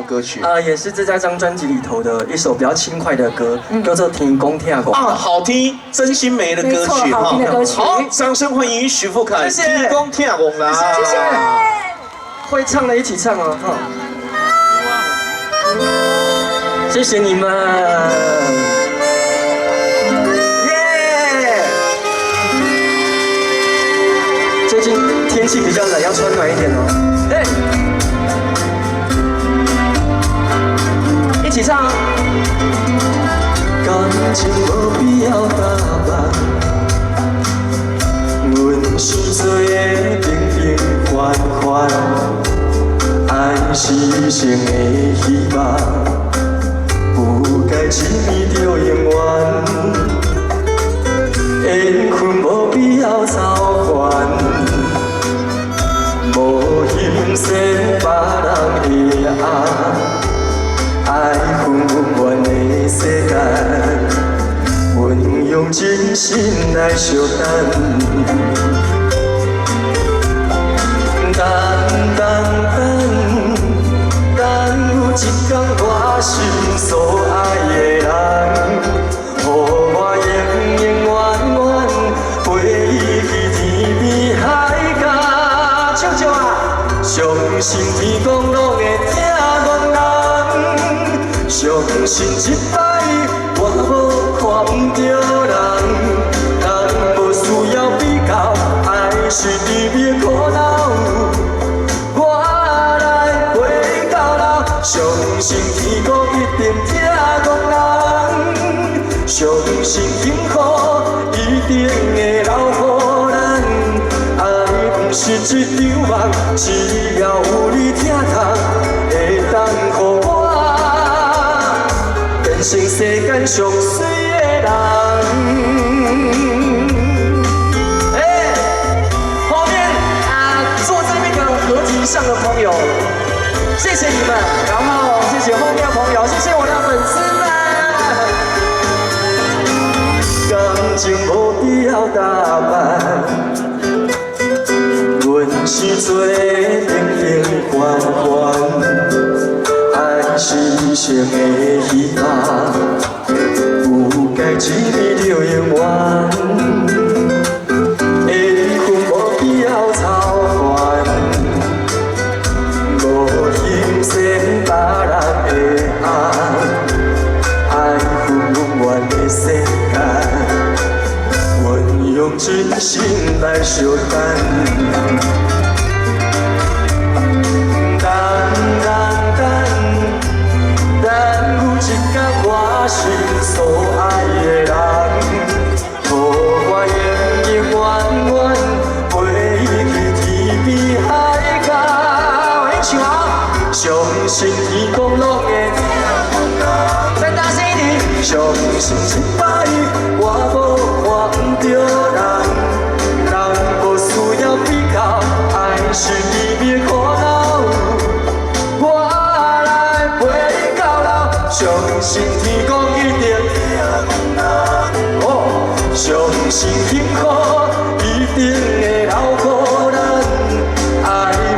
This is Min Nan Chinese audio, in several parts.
歌曲？也是這張專輯裡頭的一首比較輕快的歌，叫做《天公疼戇》。啊，好聽，曾心梅的歌曲。好聽的歌曲。好，掌聲歡迎許富凱，謝謝。天公疼戇人。謝謝。會唱的一起唱哦，哈。謝謝你們。耶！最近天氣比較冷，要穿暖一點哦。哎，一起唱。感情無必要打扮，阮是做的平平凡凡，愛是一生的希望，不該一暝就永遠。緣分無必要操煩，無欣賞別人的愛，愛分阮的世間，阮用真心來相等。等等等，等有一天我心所愛的人，予我永永遠遠陪伊去天邊海角。唱唱啊！相信天公攏會疼戇人，相信這擺我無看毋著人，人無需要比較，愛是甜蜜的苦惱。我來陪你到老，相信天公一定疼戇人，相信幸福一定會留予咱。愛毋是一場夢，只要有你疼痛，會當予我變成世間上媠的人。欸，後面啊，坐在那個河堤上的朋友，謝謝你們，然後謝謝後面的朋友，謝謝我的粉絲們。感情無必要打扮，阮是做平平凡凡，愛是一生的希望，不該一暝就永遠。緣分無必要操煩，無欣賞別人的愛，愛分阮的世間，阮用真心來相等。等等等，等有一天我心所愛的人，予我永永遠遠陪伊去天邊海角。一起唱，相信天公攏會疼戇人，再大聲一點。相信這擺我無看毋著人，人無需要比較，愛是甜蜜的苦惱。我來陪你到老，相信天公一定疼戇人，哦，相信幸福一定會留予咱。愛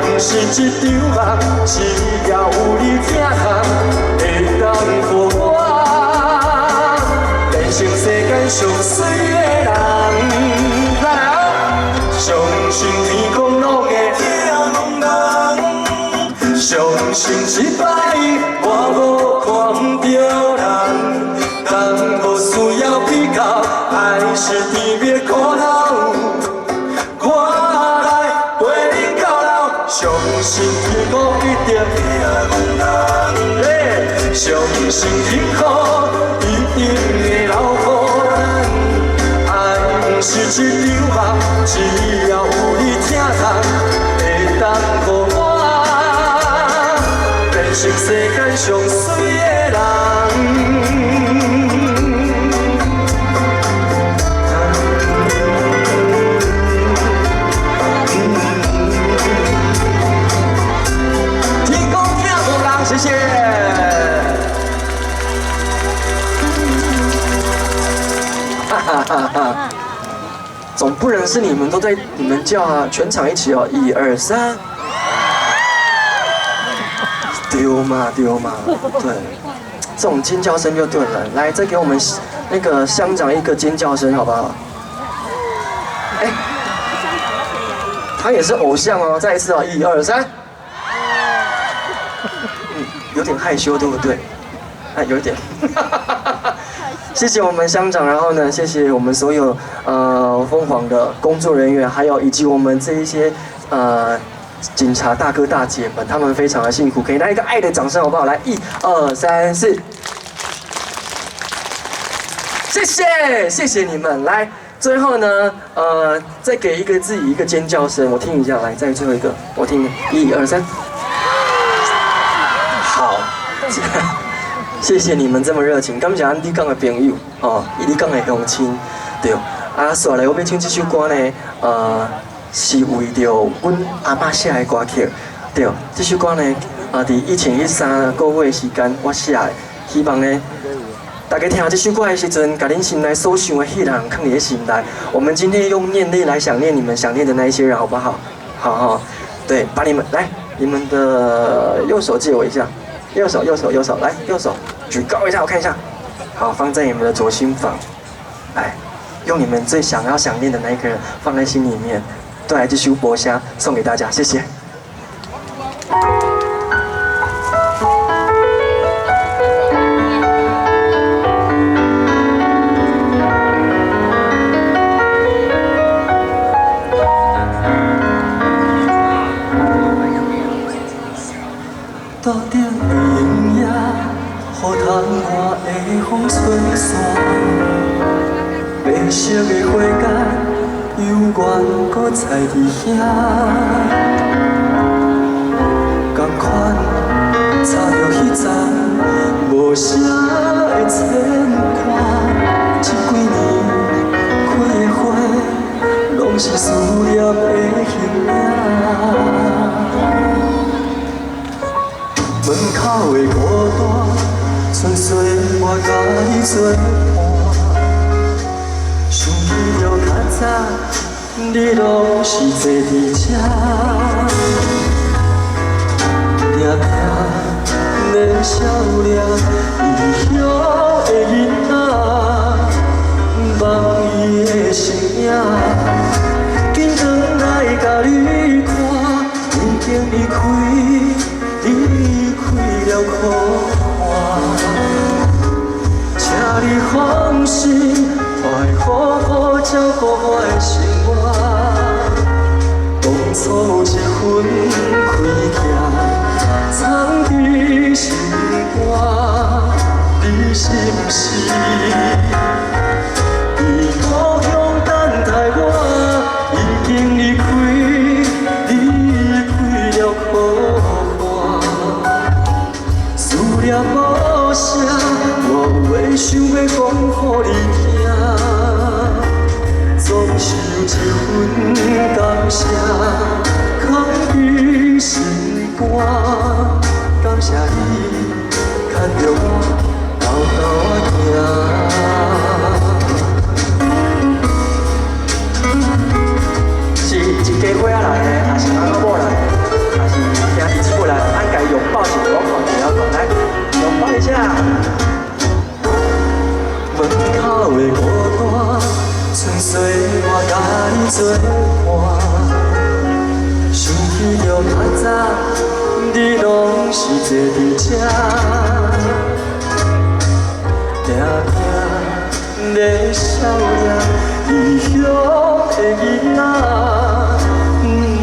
毋是一場夢，只要有你疼痛，會當予我變成世間上媠的人。來啊！相信天公攏會疼戇人，相信這擺我無看毋著人，人無需要比較，愛是甜蜜的苦惱。我來陪你到老，相信天公一定疼戇人，欸，相信幸福一定會留予咱。愛毋是一場夢，只要有你疼痛，會當予我變成世間上媠的人。天公疼戇人，謝謝。哈哈哈哈！總不能是你們都在你們叫啊，全場一起哦，一二三。對嘛對嘛，對，這種尖叫聲就對了。來，再給我們那個鄉長一個尖叫聲，好不好？哎，他也是偶像哦，再一次哦，一二三。嗯，有點害羞，對不對？啊，有一點。謝謝我們鄉長，然後呢，謝謝我們所有鳳凰的工作人員，還有以及我們這一些警察大哥大姐們，他們非常的辛苦，給大家一個愛的掌聲，好不好？來，一二三四，謝謝，謝謝你們。來，最後呢，再給一個自己一個尖叫聲，我聽一下。來，再最後一個，我聽，一二三，好。謝謝你們這麼熱情，感謝咱里港的朋友，哦，里港的鄉親，對。啊，紲來我欲唱這首歌呢，是為著阮阿嬤寫的歌曲，對。這首歌呢，佇以前彼3個月的時間我寫的，希望呢，大家聽這首歌的時陣，共恁心內所想的彼個人囥佇咧心內。我們今天用念力來想念你們想念的那一些人，好不好？好好，對，把你們來，你們的右手借我一下。右手，右手，右手，來，右手舉高一下，我看一下。好，放在你們的左心房，來，用你們最想要想念的那一個人放在心裡面。對，這首無聲送給大家，謝謝。桌頂的影影，予窗外的風吹散。白色的花瓣，犹原阁在伫遐。仝款插著彼层无声的牵挂。這幾年開的花，攏是思念的形影。門口的孤單，剩歲月佮你作伴。想起著較早，你攏是坐佇這，定定连少年，異鄉的囡仔，望伊的身影，緊轉來共你看，已經離開。離開了苦岸，請你放心，我會好好照顧我的生活。當初這份虧欠，藏佇心肝，你是毋是佇故鄉等待我？已經離開，離開了苦。思念無聲，我有話想欲講予你聽，總是有一份感謝，藏佇心肝。感謝你牽著我斗斗仔行。是一家伙仔來的，還是翁仔某來的，還是兄弟姊妹來？按共擁抱一下，我看著我講來，擁抱一下。門口的孤單，剩歲月佮你作伴。想起著較早，你攏是坐佇這，定定的少年，異鄉的囡仔，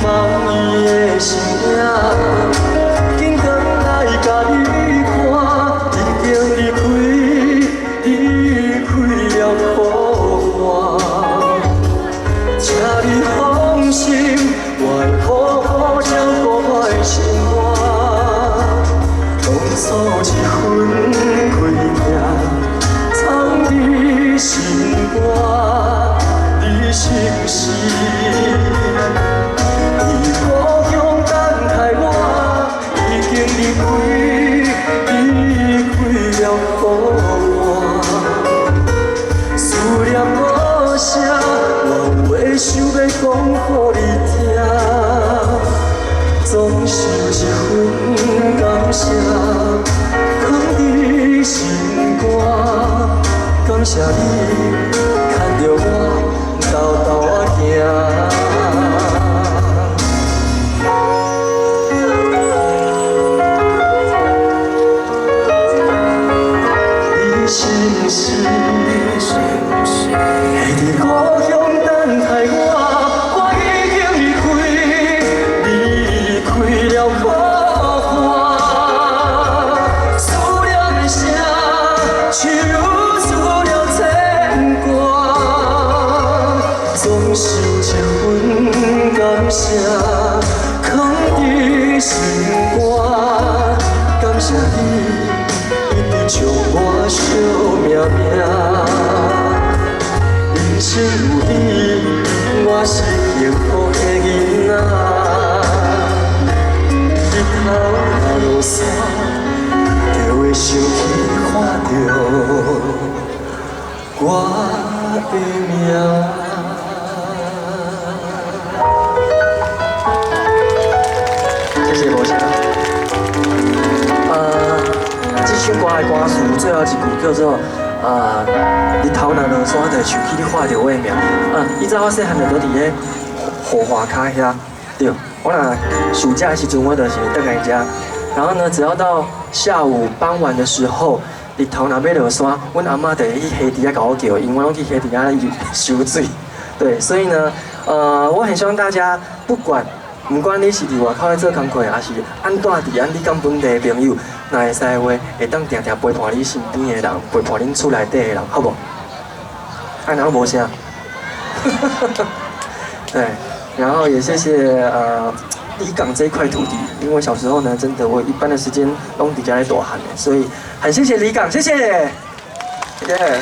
望伊的身影，緊轉來共你看，已經離開，離開了苦岸。請你放心，我會好好照顧我的生活。當初這份虧欠，藏佇心肝，你是毋是佇故鄉等待我？已經離開，離開了苦岸。思念無聲，我有話想欲講予你聽，總是有一份感謝。謝你，牽著我沓沓仔行。你是毋是会佇故鄉等待我？我已經離開，離開了苦海，思念的聲，像思念牽掛，總是有一份感謝藏佇心肝，感謝你一直將我惜命命。人生有你，我是幸福的囡仔。日頭若落山，就會想起看著我的名。謝謝無聲。這首歌的歌詞最後一句叫做日頭若落山，就會想起你喊著我的名。以前我細漢就佇咧雨華跤遐，對，我若暑假的時陣，我就是轉來遮。然後呢，只要到下午傍晚的時候，日頭若欲落山，阮阿嬤就會去溪池仔共我叫，因為我攏去溪池仔游水。對，所以呢，我很希望大家不管，毋管你是佇外口咧做工課，抑是按住佇按你港本地的朋友，若會使的話，會當定定陪伴你身邊的人，陪伴恁厝內底的人，好無？啊，然後無聲。對，然後也謝謝里港這一塊土地，因為小時候呢，真的我一般的時間攏佇遮咧大漢的，所以很謝謝里港，謝謝，謝謝。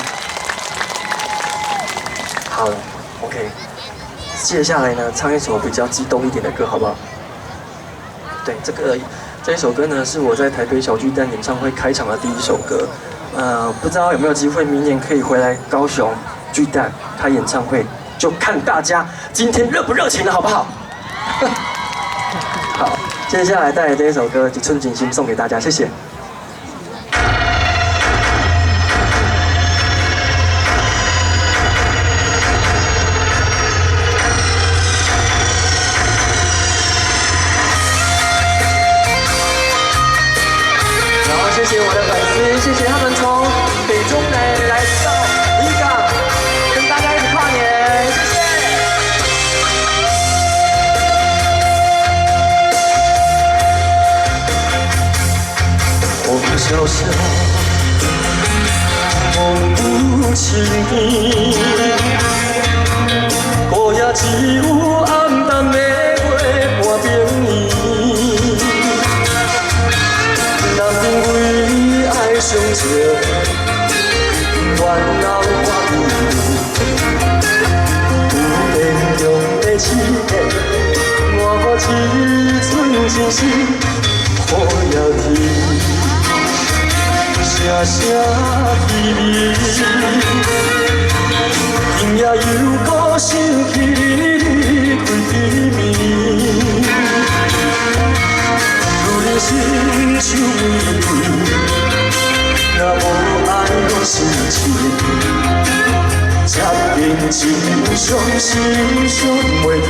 好了，OK，接下來呢，唱一首比較激動一點的歌，好不好？對，這一首歌呢，是我在台北小巨蛋演唱會開場的第一首歌。不知道有沒有機會明年可以回來高雄巨蛋開演唱會，就看大家今天熱不熱情了，好不好？好，接下來帶來這一首歌《一寸情心》送給大家，謝謝。然後謝謝我的粉絲，謝謝他們從北中南來到里港，跟大家一起跨年，謝謝。風蕭蕭，夢有情意，孤夜只有暗淡的月半冰圆。南边为愛相情，願留我有天長地久，换我一寸情心，雨也天，聲聲凄迷。今夜又閣想起你離開彼暝，女人心像玫瑰，若無愛攏是痴，這真情傷心傷袂停。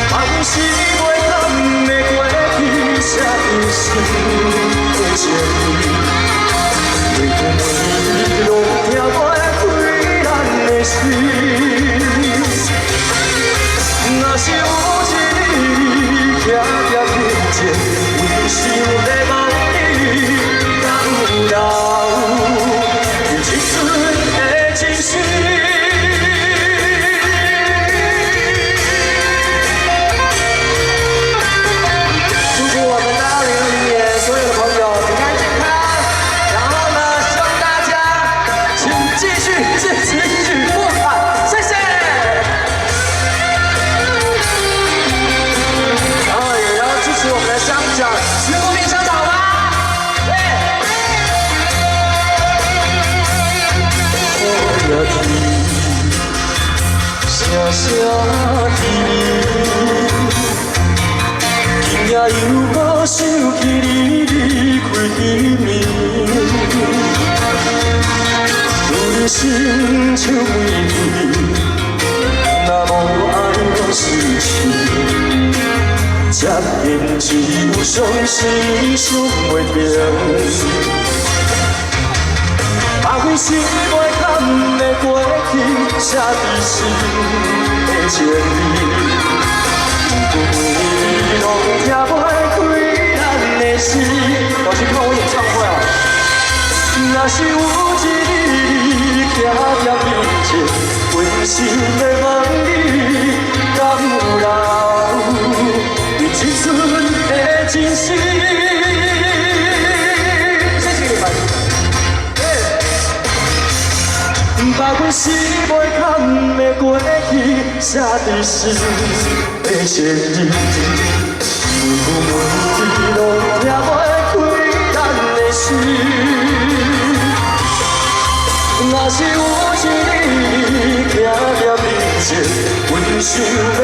放是袂堪的過去，寫一生的情意，每句每語攏聽袂開咱的心。若是有一日徛伫面前，为想欲望你，敢有留一寸的情心？祝福我們的2020年所有的朋友平安健康，然後呢，希望大家請繼續支持許富凱，謝謝。然後也要支持我們的鄉長徐國民鄉長，好嗎？對。雨也天，聲聲凄迷。今夜又閣想起你離開彼暝，親像玫瑰，若無愛攏是痴。接近只有傷心，想袂停。把阮心袂堪的過去，寫佇心的情字，每句每字攏拆袂開咱的心。小心看我演唱會啊！若是有一日你徛佇面前，溫心的問你，敢有留你青春的真心？謝謝你們。把阮死袂堪的過去，寫佇心的情字，每句每字攏拆袂開咱的心。若是有一日徛佇面前，阮想欲問